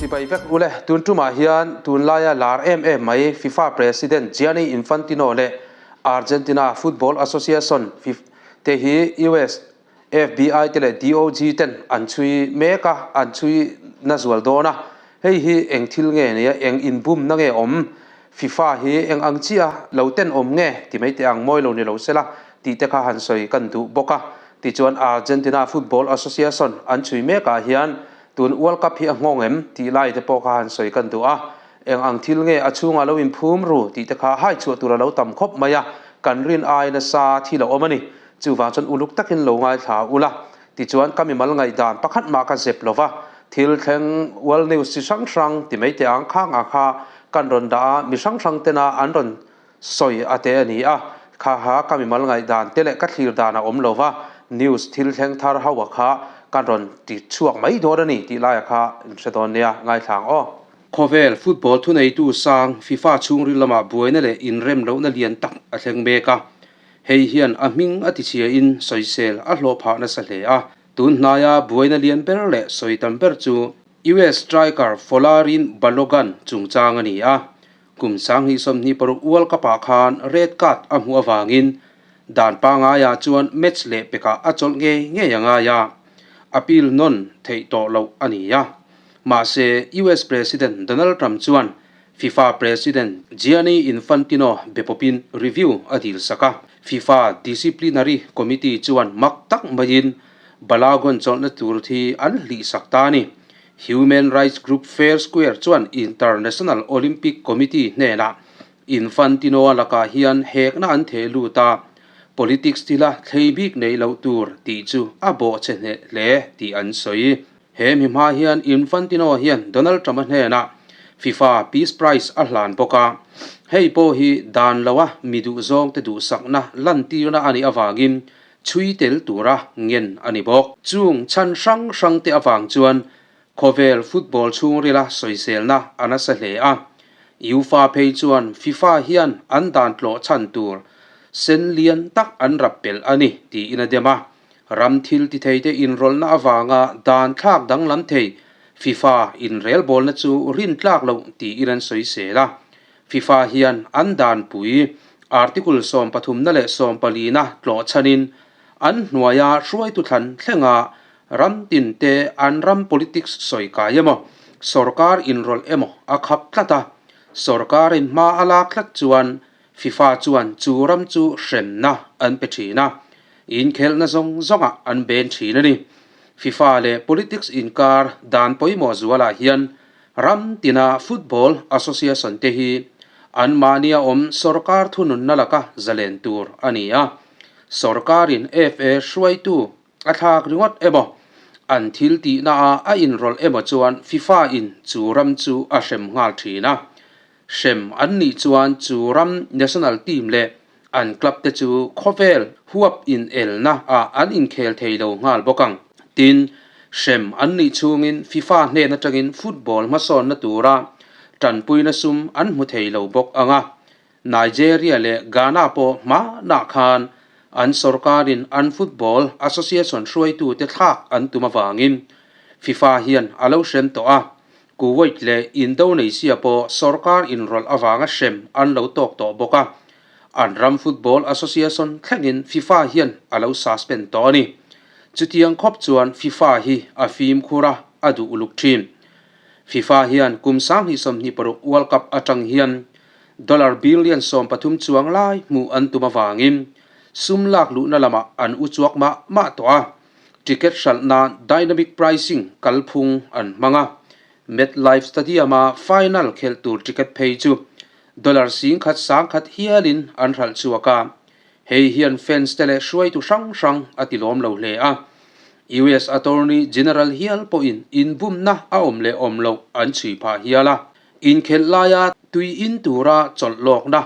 Chibai vek ule, tun tumah hian tunlaia lar em em mai FIFA President Gianni Infantino leh Argentina Football Association, fif, te hi US FBI te leh DOG ten an chhui mek a, an chhui na zual dawn a. Hei hi eng thil nge nia, eng inbumna nge awm? FIFA hi eng ang chiah lo ten awm nge ti mai teh ang mawi lo ni lo sela tih te kha han sawi kan duh bawk a. Tichuan Argentina Football Association an chhui mekah hian tun World Cup hi a nghawng em tih lai te pawh kha han sawi kan duh a. Eng ang thil nge a chhungah lo inphum ru tih te kha hai chhuah tur a lo tam khawp mai a, kan rin ai nasa thil a awm a ni. Chuvang chuan uluk takin lo ngaithla ula. Tichuan ka mimal ngaihdan pakhat mah ka zep lova, thil thleng World News chi hrang hrang ti mai teh ang khang ah kha kan rawn dah a, mi hrang hrang tena an rawn sawi a te a ni a, kha ha ka mimal ngaihdan te leh ka thlir dan a awm lova, news thil thleng thar ho ah kha kan rawn ti chhuak mai dawn a ni tih lai ah kha in hre dawn nia, ngaithla ang aw. Khawvel football thuneitu sang FIFA chhungril lamah buaina leh inremlohna lian tak a thleng mek a, Hei hian a hming a tichhiain sawisel a hlawh phah nasa hle a, tun hnaia buaina lian ber leh sawi tam ber chu US striker Folarin Balogun chungchang a ni a. Kum 2026 World Cup-ah khan red card a hmuh avangin dan pangaiah chuan match leh pekah a chawlh ngei ngei a ngai a, appeal nawn theih tawh loh a ni a. Mahse, US President Donald Trump chuan FIFA President Gianni Infantino be pawpin review a dil sak a, FIFA Disciplinary Committee chuan mak tak maiin Balagon chawlhna tur thi an hlih sak ta a ni. Human rights group Fair Square chuan International Olympic Committee hnenah Infantino-a lakah hian hekna an theh lut a, politics thila thlei bik neih loh tur tih chu a bawhchhe hneh hle tih an sawi. He mi hma hian Infantino hian Donald Trump-a hnenah FIFA Peace Prize a hlan bawk a, hei pawh hi dan loa mi duhzawngte duhsakna lantirna a nih avangin chhui tel tura ngen a ni bawk. Chung chhan hrang hrangte avang chuan khawvel football chhungrila sawiselna a nasa hle a, UEFA phei chuan FIFA hian an dan tlawh chhan tur sen lian tak an rap pelh a ni tiin a dem a. Ram thil ti theite inrawlhna avanga dan thlak danglam thei FIFA inrelbawlna chu rin tlak loh tiin an sawi sel a. FIFA hian an danpui Article sawmpathumna leh sawmpalina tlawh chhanin an hnuaia hruaitu thlan thlenga ram tinte an ram politics sawi kai emaw, sorkar inrawlh emaw a khap tlat a. Sorkarin hma a lak tlat chuan FIFA chuan chu ram chu hremna an pe thin a, inkhelhna zawng zawngah an ben thin a ni. FIFA leh politics inkar dan pawimawh zualah hian ram tina football association te hi anmahnia awm sorkar thununna laka zalen tur a ni a, sorkarin FA hruaitu a thlak ringawt emaw, an thil tihnaah a inrawlh emaw chuan FIFA in chu ram chu a hrem nghal thin a. Hrem an nih chuan chu ram national team leh an club te chu khawvel huap inelna ah an inkhel thei lo nghal bawk ang. Tin, hrem an nih chhungin FIFA hnen atangin football hmasawnna tura tanpuina sum an hmu thei lo bawk ang a. Nigeria leh Ghana pawh hmanah khan an sorkarin an football association hruaitute thlak an tum avangin FIFA hian a lo hrem tawh a. Kuwait leh Indonesia pawh sorkar inrawlh avanga hrem an lo tawk tawh bawk a, an ram football association thlengin FIFA hian a lo suspend tawh a ni. Chutiang khawp chuan FIFA hi a fimkhur a, a duh uluk thin. FIFA hian kum 2026 World Cup atang hian dollar billion 13 chuang lai hmuh an tum avangin sum lak luhna lamah an u chuak mah mah tawh a. Ticket hralh nan dynamic pricing kalphung an hmang a, MetLife Stadium-a final khelh tur ticket phei chu dollar 10,000 sangkhat hialin an hralh chhuak a, hei hian fans te leh hruaitu hrang hrang a ti lawm lo hle a. US Attorney General hial pawhin inbumna a awm leh awm loh an chhui phah hial a, inkhelh laia tui in tura chawlh lawkna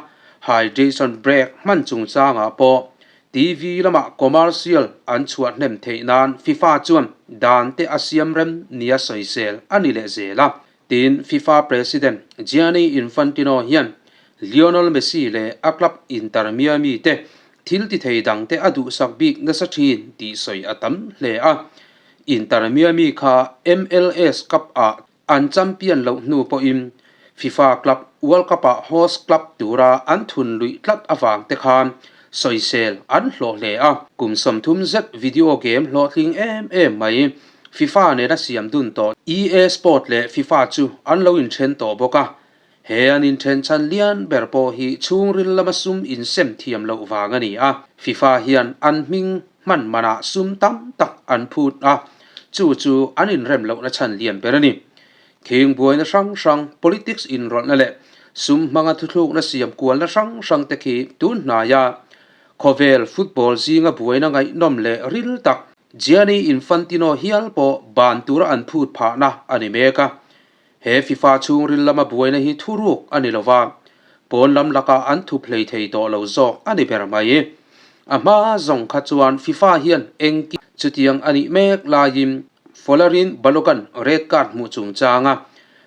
hydration break hman chungchangah pawh TV lamah commercial an chhuah hnem theih nan FIFA chuan dan te a siam rem nia sawisel a ni leh zel a. Tin, FIFA President Gianni Infantino hian Lionel Messi leh a club Inter Miami te thil ti thei dang te a duhsak bik nasa thin tih sawi a tam hle a. Inter Miami kha MLS Cup ah. An champion loh hnu pawhin FIFA Club World Cup-ah host club tura an thun luih tlat avang te khan sawisel an hlawh hle a. Kum 30 zet video game hlawhtling em em mai FIFA nena siam dun tawh EA Sport leh FIFA chu an lo inthen tawh bawk a. He an inthen chhan lian ber pawh hi chhungril lama sum insem thiam loh vang a ni a. FIFA hian an hming hman manah sum tam tak an phut a, chu chu an inrem lohna chhan lian ber a ni. Khing buaina hrang hrang, politics inrawlhna leh sum hmanga thuthlukna siam kualna hrang hrang te khi tun hnaia khawvel football zinga buaina ngaihnawm leh ril tak Gianni Infantino hial pawh ban tura an phut phahna a ni mek a. He FIFA chhungril lama buaina hi thuruk a ni lova, pawn lam lakah an thup hlei thei tawh lo zawk a ni ber mai. A hma zawng kha chuan FIFA hian engkim chutiang a nih mek laiin Folarin Balogun red card hmuh chungchanga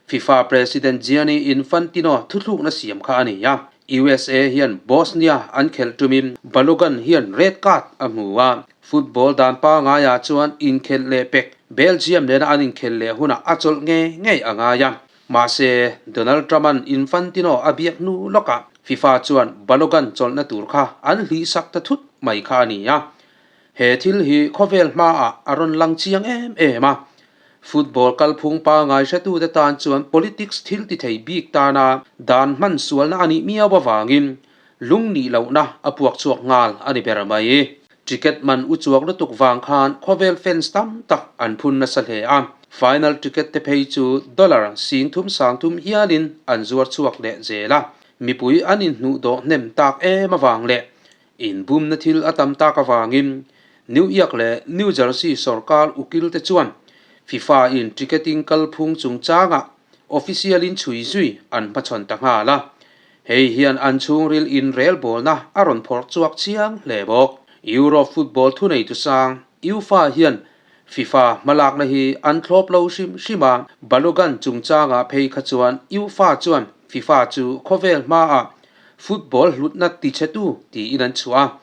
FIFA President Gianni Infantino thuthlukna siam kha a ni a. USA hian Bosnia an khelh tumin Balogun hian red card a hmu a. Football dan pangaiah chuan inkhelh leh pek Belgium nena an inkhelh leh hunah a chawlh ngei ngei a ngai a. Mahse, Donald Trump-a'n Infantino a biak hnu lawkah FIFA chuan Balogun chawlhna tur kha an hlihsak ta thut mai kha a ni a. He thil hi khawvel hmaah a rawn lang chiang em em a. Football kalphung pangai hretute tan chuan politics thil ti thei bik tana dan hman sualna a nih miau avangin lung nih lohna a puak chhuak nghal a ni ber mai. Ticket man u chuak lutuk vang khan khawvel fans tam tak an phun nasa hle a, final ticket te phei chu dollar 30 30 hialin an zuar chhuak leh zel a, mipui an inhnuh dawh hnem tak em avang leh inbumna thil a tam tak avangin New York leh New Jersey sorkar ukil te chuan FIFA in ticketing kalphung chungchangah official in chhui zui an hmachhawn ta nghal a. Hei hian an chhungril inrelbawlna a rawn phawrh chhuak chiang hle bawk. Europe football thuneitu sang UEFA hian FIFA hmalakna hi an thlawp lo hrim hrim a, Balogun chungchangah phei kha chuan UEFA chuan FIFA chu khawvel hmaah football hlutna tichhetu tiin an chhuah a.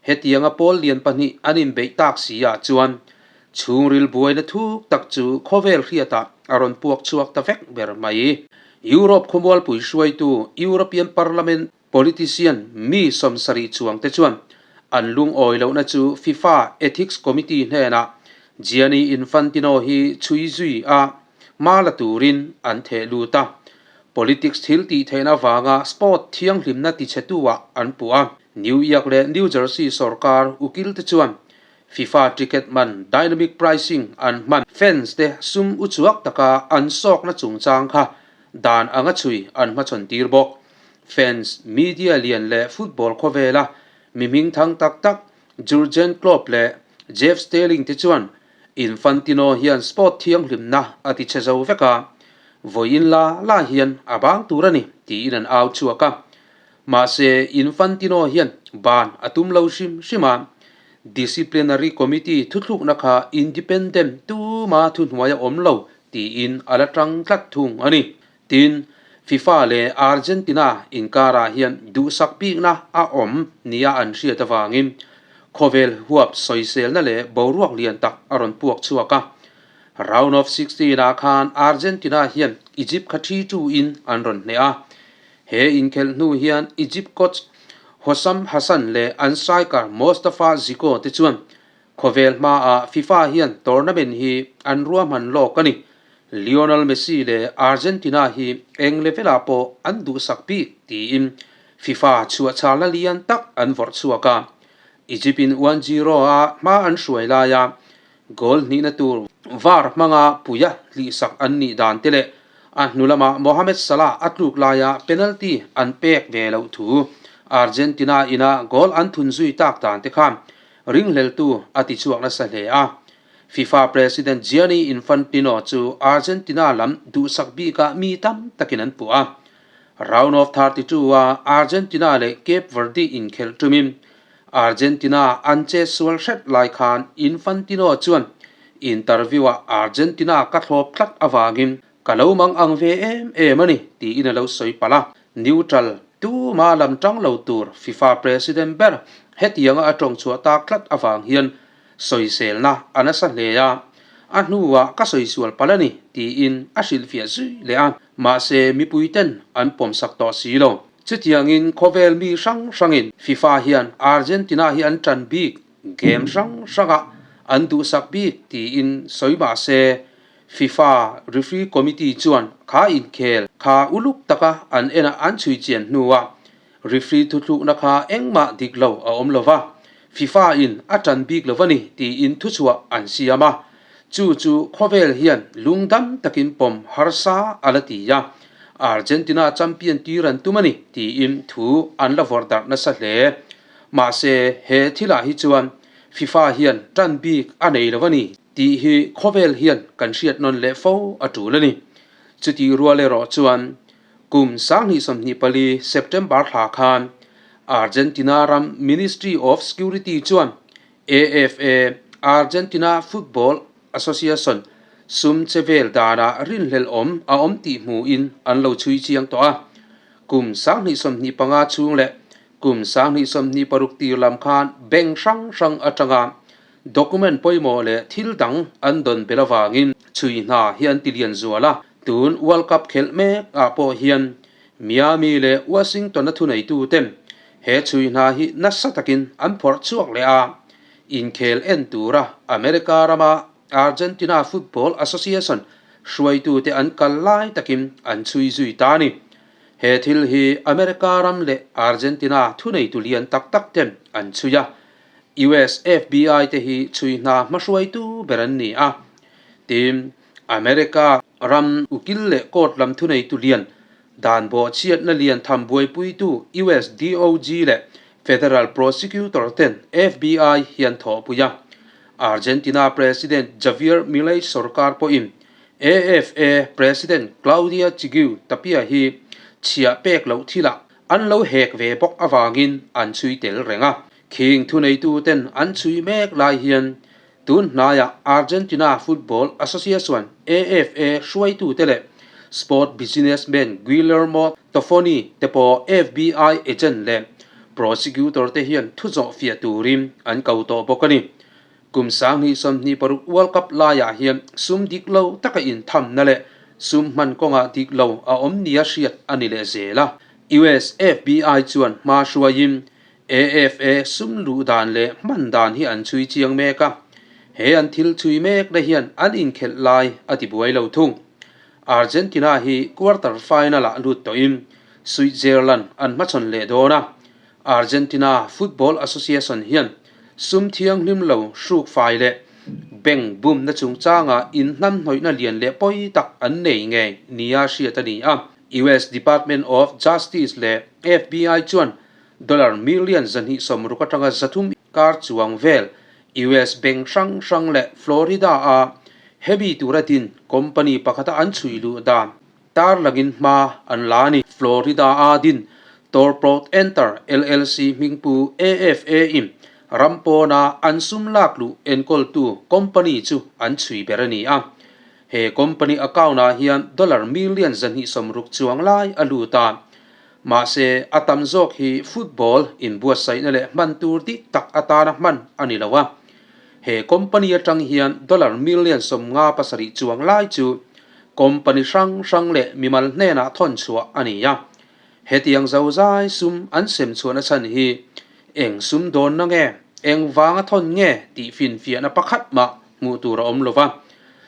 Hetianga pawl lian pahnih an inbeih tak si ah chuan chhungril buaina thuk tak chu khawvel hriatah a rawn puak chhuak ta vek ber mai. Europe khawmualpui hruaitu European Parliament politician mi 70 chuang te chuan an lungawi lohna chu FIFA Ethics Committee hnenah Gianni Infantino hi chhui zui a hma la turin an theh lut a. Politics thil tih theihna vanga sport thianghlimna tichhetu-ah an puh a. New York leh New Jersey sorkar ukil te chuan FIFA ticket man dynamic pricing an hman fans te sum u chuak taka an sawkna chungchang kha dan anga chhui an hmachhawn tir bawk. Fans, media lian leh football khawvela mi hming thang tak tak Jurgen Klopp leh Jeff Stelling te chuan Infantino hian sport thianghlimna a ti che zo vek a, vawiin la la hian a bang tur a ni tiin an au chhuak a. Mahse, Infantino hian ban a tum lo hrim hrim a, Disciplinary Committee thuthlukna kha independent tuma thuhnuai a awm lo tiin a la tang tlat thung a ni. Tin, FIFA leh Argentina inkarah hian duhsak bikna a awm nia an hriat avangin khawvel huap sawiselna leh boruak lian tak a rawn puak chhuak a. Round of 16 ah khan Argentina hian Egypt kha thi tu-in an rawn hneh a. He inkhelh hnu hian Egypt coach Hossam Hassan leh an striker Mostafa Zico te chuan khawvel hmaah FIFA hian tournament hi an ruahman lawk a ni. Lionel Messi leh Argentina hi eng level-ah pawh an duhsak bik tiin FIFA chhuahchhalna lian tak an vawrh chhuak a. Egypt-in 1-0 a hma an hruai laia Goal hnihna tur var hmanga puia hlihsak an nih dan te leh a hnu lamah Mohamed Salah a tluk laia penalty an pek ve loh thu Argentina ina goal an thun zui tak dan te khan ringhleltu a ti chhuak nasa hle a. FIFA President Gianni Infantino chu Argentina lam duhsak bikah mi tam takin an puh a. Round of 32 a Argentina leh Cape Verde inkhelh tumin Argentina an che sual hret lai khan Infantino chuan interview-ah Argentina ka thlawp tlat avangin ka lo mang ang ve em em a ni tiin a lo sawi palh a. Neutral tuma lam tang lo tur FIFA president ber hetianga a tawng chhuah tak tlat avang hian sawiselna a nasa hle a. A hnuah ka sawi sual palh a ni, tiin a hrilhfiah zui leh a. Mahse, mipuiten an pawmsak tawh si lo. Chutiangin khawvel mi hrang hrangin FIFA hian Argentina hi an ṭan bik game hrang hrangah an duhsak bik tiin sawi mah se, FIFA Referee Committee chuan kha inkhel kha uluk taka an ena an chhui chian hnuah referee thuthlukna kha engmah dik lo a awm lo va, FIFA in a ṭan bik lo a ni tiin thuchhuah an siam a, chu chu khawvel hian lungdam takin pawm harsa a la ti a, Argentina champion tir an tum a ni tiin thu an la vawrh darh nasa hle. Mahse he thilah hi chuan FIFA hian ṭan bik a nei lo a ni tih hi khawvel hian kan hriat nawn leh fo a ṭul a ni. Chutih rual erawh chuan Kum 2024 September thla khan Argentina ram Ministry of Security chuan AFA, Argentina Football Association, sum che vel danah rinhlelh awm a awm tih hmuhin an lo chhui chiang tawh a. Kum 2025 chhung leh kum 2026 tir lam khan bank hrang hrang atanga Document pawimawh leh thil dang an dawn belh avangin chhui hna hi an ti lian zual a, tun World Cup khelh mek ah pawh hian Miami leh Washington a thuneitu ten he chhui hna hi nasa takin an phawrh chhuak leh a, inkhel en tura America rama Argentina Football Association hruaitute an kal lai takin an chhui zui ta a ni. He thil hi America ram leh Argentina thuneitu lian tak tak ten an chhui a, US FBI te hi chhui hna hmahruaitu ber an ni a. Tin, America ram ukil leh court lam thuneitu lian, dan bawhchhiatna lian tham buaipuitu US DOJ leh Federal Prosecutor ten FBI hian thawhpui a. Argentina President Javier Milei sorkar pawhin AFA President Claudia Chigiu Tapia hi chhiah pek loh thilah An lo hek ve bawk avangin an chhui tel reng a. Khing thuneituten an chhui mek lai hian tun hnaiah Argentina Football Association, AFA, hruaitute leh sport businessman Guillermo Tofoni te pawh FBI agent leh prosecutor te hian thu zawh fiah turin an ko tawh bawk a ni. Kum 2026 World Cup laiah hian sum dik lo taka inthamna leh sum hman kawngah dik lo a awm nia hriat a ni leh zel a. US FBI chuan hma hruaiin AFA sum luh dan leh hman dan hi an chhui chiang mek a, he an thil chhui mekna hian an inkhelh lai a ti buai lo thung. Argentina hi quarter final-ah lut tawhin Switzerland an hmachhawn leh dawn a, Argentina Football Association hian sum thianghlim lo hruk fai leh bank bumna chungchanga inhnamhnawihna lian leh pawi tak an nei ngei nia hriat a ni a. US Department of Justice leh FBI chuan dollar million 260 atanga 300 kar chuang vel US bank hrang hrang leh Florida-a hemi tura din company pakhata an chhui luh dan Tarlangin hma an la a ni. Florida-a din Torprot Enter LLC hmingpu AFA-in ram pawna an sum lak luh enkawltu company chu an chhui ber a ni a. He company account-ah hian dollar million 260 chuang lai a lut a. Mahse, a tam zawk hi football inbuatsaihna leh hman tur dik tak atana hman a ni lo a. He company atang hian dollar million 57 chuang lai chu company hrang hrang leh mimal hnenah thawn chhuah a ni a. Hetiang zozai sum an sem chhuahna chhan hi eng sum dawnna nge, eng vanga thawn nge tih finfiahna pakhat mah hmuh tur a awm lo va.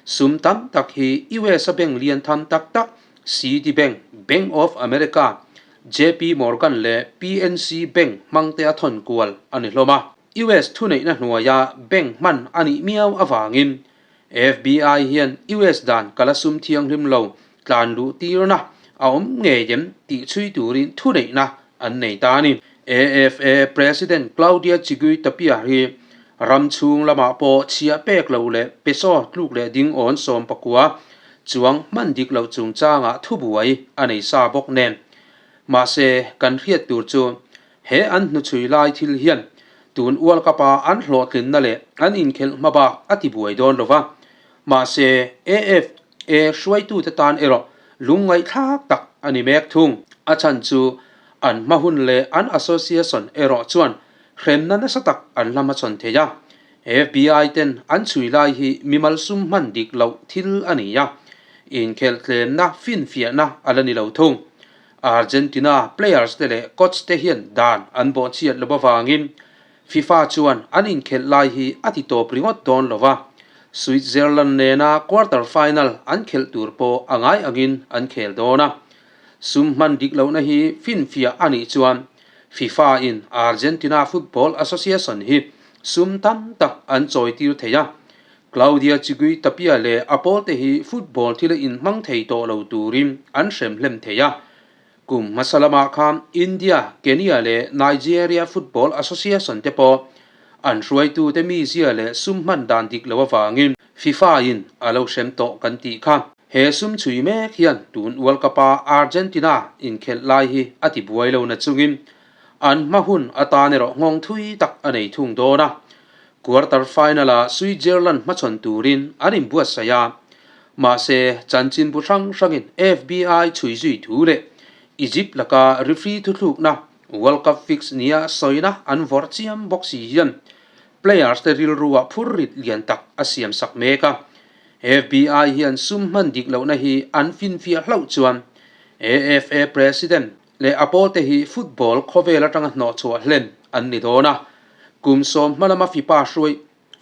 Sum tam tak hi US a bank lian tham tak tak Citibank, Bank of America, JP Morgan leh PNC Bank hmangte a thawn kual a ni hlawm a. US thuneihna hnuaia bank hman a nih miau avangin FBI hian US dan kala sum thianghlim lo tlan luh tirna a awm ngei em tih chhui turin thuneihna an nei ta a ni. AFA President Claudia Chigui Tapia hi ram chhung lamah pawh chhiah pek lo leh peso tluk leh ding awn 19 chuang hman dik loh chungchangah thubuai a nei sa bawk nen. Mahse, kan hriat tur chu He an hnuchhui lai thil hian tun World Cup-a an hlawhtlinna leh an inkhelh hma bak a ti buai dawn lo va. Mahse, AFA hruaitute tan erawh lungngaihthlak tak a ni mek thung. A chhan chu an hma hun leh an association erawh chuan hremna nasa tak an la hmachhawn thei a. FBI ten an chhui lai hi mimal sum hman dik loh thil a ni a, inkhelh tlemna finfiahna a la ni lo thung. Argentina players te leh coach te hian dan an bawhchhiat lo avangin FIFA chuan an inkhelh lai hi a ti tawp ringawt dawn lo va, Switzerland nena quarter final an khelh tur pawh a ngai angin an khel dawn a. Sum hman dik lohna hi finfiah a nih chuan FIFA in Argentina Football Association hi sum tam tak an chawi tir thei a, Claudia Chigui Tapia leh a pawlte hi football thila inhmang thei tawh lo turin an hrem hlem thei a. Kum hmasa lamah khan India, Kenya leh Nigeria Football Association te pawh an hruaitute mizia leh sum hman dan dik lo avangin FIFA in a lo hrem tawh kan tih kha. He sum chhui mek hian tun World Cup a Argentina inkhelh lai hi a ti buai lo na chungin an hma hun atan erawh nghawng thui tak a nei thung dawn a. Quarter final ah Switzerland hmachhawn turin an inbuatsaih a, mahse chanchinbu hrang hrangin FBI chhui zui thu leh Egypt laka referee thuthlukna World Cup fix nia sawina an vawrh chiam bawk si hian players te rilruah phur rit lian tak a siam sak mek a. FBI hian sum hman dik lohna hi an finfiah hlauh chuan AFA President leh a pawlte hi football khawvel atanga hnawhchhuah hlen an ni dawn a. Kum sawm hma lama FIFA hruai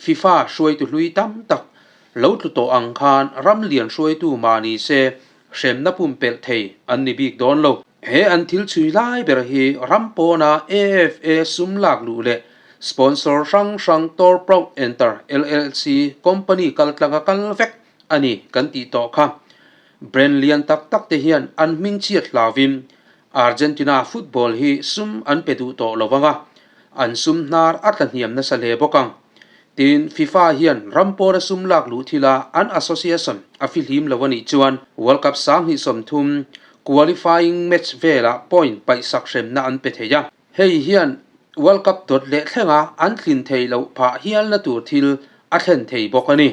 FIFA hruaitu hlui tam tak lo tlu tawh ang khan ram lian hruaitu mah ni se hremna pumpelh thei an ni bik dawn lo. He an thil chhui lai ber hi ram pawna AFA sum lak luh leh sponsor hrang hrang Tor Proud Enter LLC company kaltlanga kal vek a ni kan tih tawh kha. Brand lian tak tak te hian an hming chhiat hlauvin Argentina football hi sum an pe duh tawh lo vang a, an sum hnar a tla hniam nasa hle bawk ang. Tin, FIFA hian ram pawna sum lak luh thila an association a fihlim lo a nih chuan World Cup 2030 qualifying match velah point paihsak hremna an pe thei a. Hei hian World Cup dawt leh thlenga an thlin theih loh phah hialna tur thil a thlen thei bawk a ni.